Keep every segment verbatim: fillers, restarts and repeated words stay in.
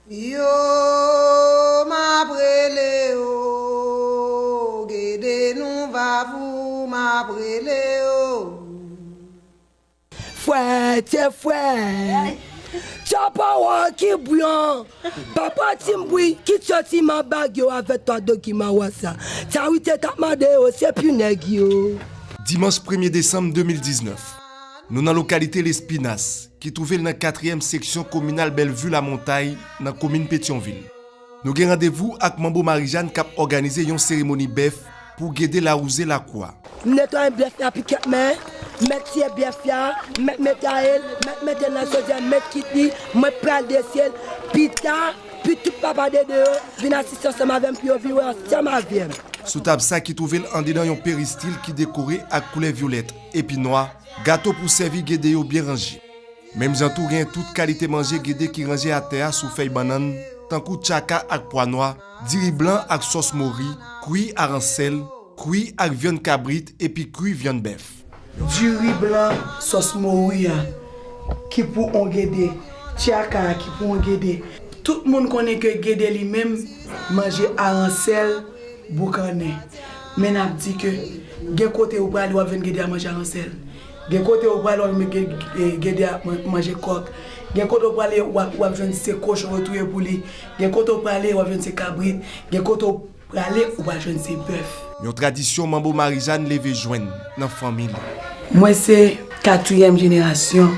Yo, m ap rele o, Gede nou va vou, m ap rele o. Frè, se frè. Tchapawa ki bri an. Papa ti m bri, ki tchòti ma bag yo avèk twa dokiman wè sa. Tchawite t ap mande yo, se pi nèg yo. Dimanch premye desanm de mil diznèf, nou nan lokalite Lespinas, ki twouve l nan katriyèm seksyon kominal Bèlvi Lamontay, nan komin Petyonvil. Nou gen randevou ak Manbo Marijàn k ap òganize yon seremoni bèf pou Gede Lawouze Lakwa. M netwaye bèf la pikèt men, m mèt tiye bèf la, m mèt netaye l, m mèt mete l nan chodyè, m mèt kit li, mwen pral dese l. Pita, pou tout papa Dede yo vin asiste ansanm avè m pou yo vire ansanm avè m. Sou tab sa ki twouve l andedan yon peristil ki dekore ak koulè vyolèt epi nwa, gato pou sèvi Gede yo byen ranje. Menm jan tou, gen tout kalite manje Gede ki ranje atè a sou fèy bannann, tankou tchaka ak pwa nwa, diri blan ak sòs mori, kwi aransèl, kwi ak vyann kabrit epi kwi vyann bèf. Diri blan, sòs mori a, ki pou on Gede, tchaka a, ki pou on Gede. Tout moun konnen ke Gede li menm manje aransèl, boukannen. Men n ap di ke gen kote ou prale, w ap jwenn Gede a manje aransèl. Gen kote ou prale, w ap jwenn Ge-, Ge-, Gede a man-, manje kòk. Gen kote ou prale, w ap, w ap jwenn se kochon yo touye pou li. Gen kote ou prale, w ap jwenn se kabrit. Gen kote ou prale, ou pral jwenn se bèf. Yon tradisyon Manbo Marijàn leve jwenn nan fanmi li. Mwen se katriyèm jenerasyon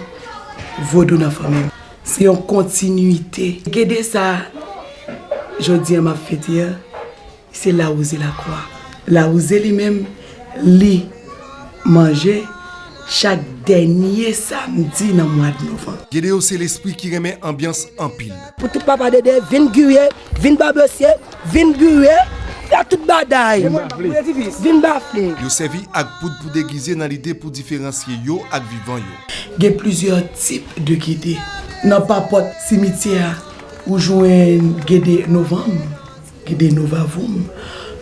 vodou nan fanmi m. Se yon kontinite. Gede sa, jodi a m ap fete a, se Lawouze Lakwa. Lawouze li menm, li manje chak dènye samdi nan mwa novanm. Gede yo se lespri ki renmen anbyans anpil. Pou tout papa Dede, vin gire, vin babesye, vin bure, fè tout bagay. Vin bafle. Vin bafle. Yo sèvi ak poud pou degize nan lide pou diferansye yo ak vivan yo. Gen plizyè tip de Gede. Nan papòt simityè a, ou jwenn Gede novanm, Gede novavoum.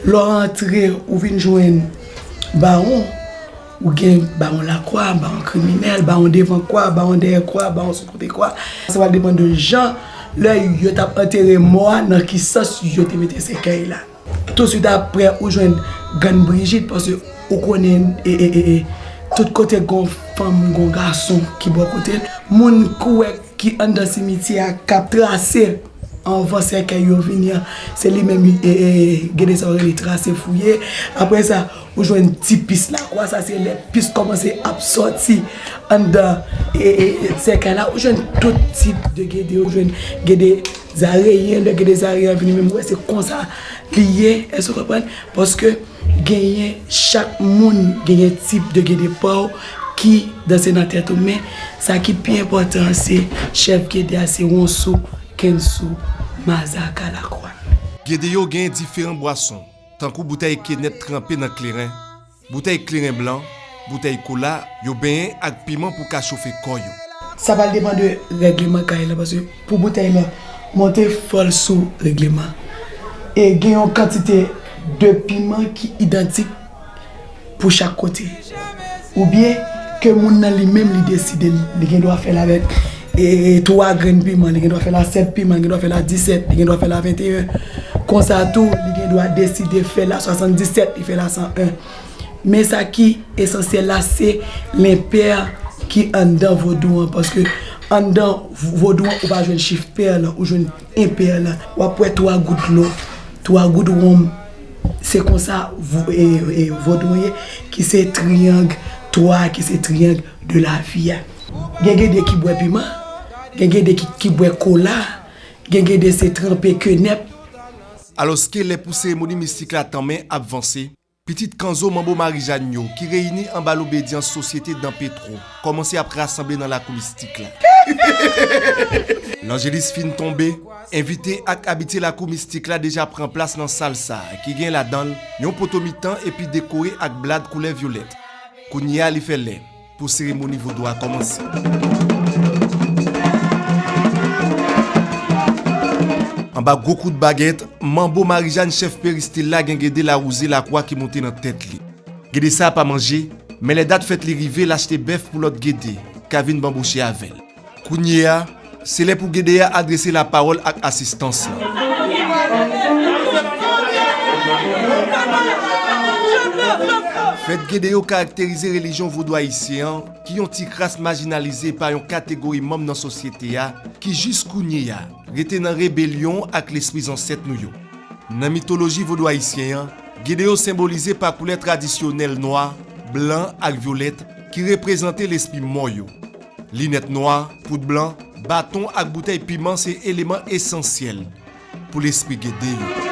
Lè w antre, ou vin jwenn bawon. Ou gen bawon lakwa, bawon kriminèl, bawon devan kwa, bawon dèyè kwa, bawon sou kote kwa. Sa va depann de jan lè yo t ap antere mò a, nan ki sans yo te mete sèkèy la. Touswit apre, ou jwenn grann Brijit, paske ou konnen, e, e, e, e, tout kote gon fanm, gon gason ki bò kote l, moun kwè ki anndan simityè a k ap trase anvan sèkèy yo vini an, se li menm, e, e, Gede sa yo rele trase fouye. Apre sa, ou jwenn ti pis lakwa, sa se lè pis kòmanse ap sòti anndan, e, e, e, sèkèy la. Ou jwenn tout tip de Gede, ou jwenn Gede zareyen, lè Gede zareyen vini menm, ou wè se konsa li ye, èske w konprann? Paske genyen, chak moun genyen tip de Gede pa w ki danse nan tèt ou, men sa ki pi enpòtan an se chèf Gede a se Wonsou, Kensou, Mazaka, Lakwa. Gede yo genyen diferan bwason, tankou boutèy kenèt tranpe nan kleren, boutèy kleren blan, boutèy kola, yo benyen ak piman pou ka chofe kò yo. Sa pral depann de règleman kay la, paske pou boutèy la monte, fò l sou règleman. E gen yon kantite de piman ki idantik pou chak kote. Oubyen ke moun nan li menm li deside li, li gen dwa fè l avèk, e, e, twa grenn piman, li gen dwa fè l a sèt piman, li gen dwa fè l a disèt, li gen dwa fè l a venteyen. Konsa tou, li gen dwa deside fè l a swasanndisèt, li fè l a san en. Men sa ki esansyèl la, se lenpè ki anndan vodou an, paske anndan vodou an, ou pa jwenn chif pè lan, ou jwenn enpè lan. W ap wè twa gout dlo, twa gout wonm. Se konsa vo-, e, e, vodou an ye, ki se triyang twa, ki se triyang de lavi a. Gen Gede ki bwè piman, gen Gede ki, ki bwè kola, gen Gede se tranpe kenèp. Alòske lè pou seremoni mistik la tanmen ap vanse, pitit kanzo Manbo Marijàn yo ki reyini anba lobedyans Sosyete Dan Petwo kòmanse ap rasanble nan lakou mistik la. Lanjelis fin tonbe, envite ak abitye lakou mistik la deja pran plas nan sal sa a ki gen ladan l yon poto mitan epi dekore ak blad koulè vyolèt. Kounye a li fè lè pou seremoni vodou a kòmanse. Anba gwo kout bagèt, Manbo Marijàn chèf peristil la gen Gede Lawouze Lakwa ki monte nan tèt li. Gede sa a pa manje, men lè dat fèt li rive, l achte bèf pou lòt Gede ka vin banboche avè l. Kounye a, Se lè pou Gede a adrese lapawòl ak asistans lan. Fèt Gede yo karakterize relijyon vodou ayisyen an, ki yon ti kras majinalize pa yon kategori manm nan sosyete a, ki jis kounye a rete nan rebelyon ak lespri zansèt nou yo. Nan mitoloji vodou ayisyen an, Gede yo senbolize pa koulè tradisyonèl nwa, blan ak vyolèt ki reprezante lespri mò yo. Linèt nwa, poud blan, baton ak boutèy piman se eleman esansyèl pou lespri Gede yo.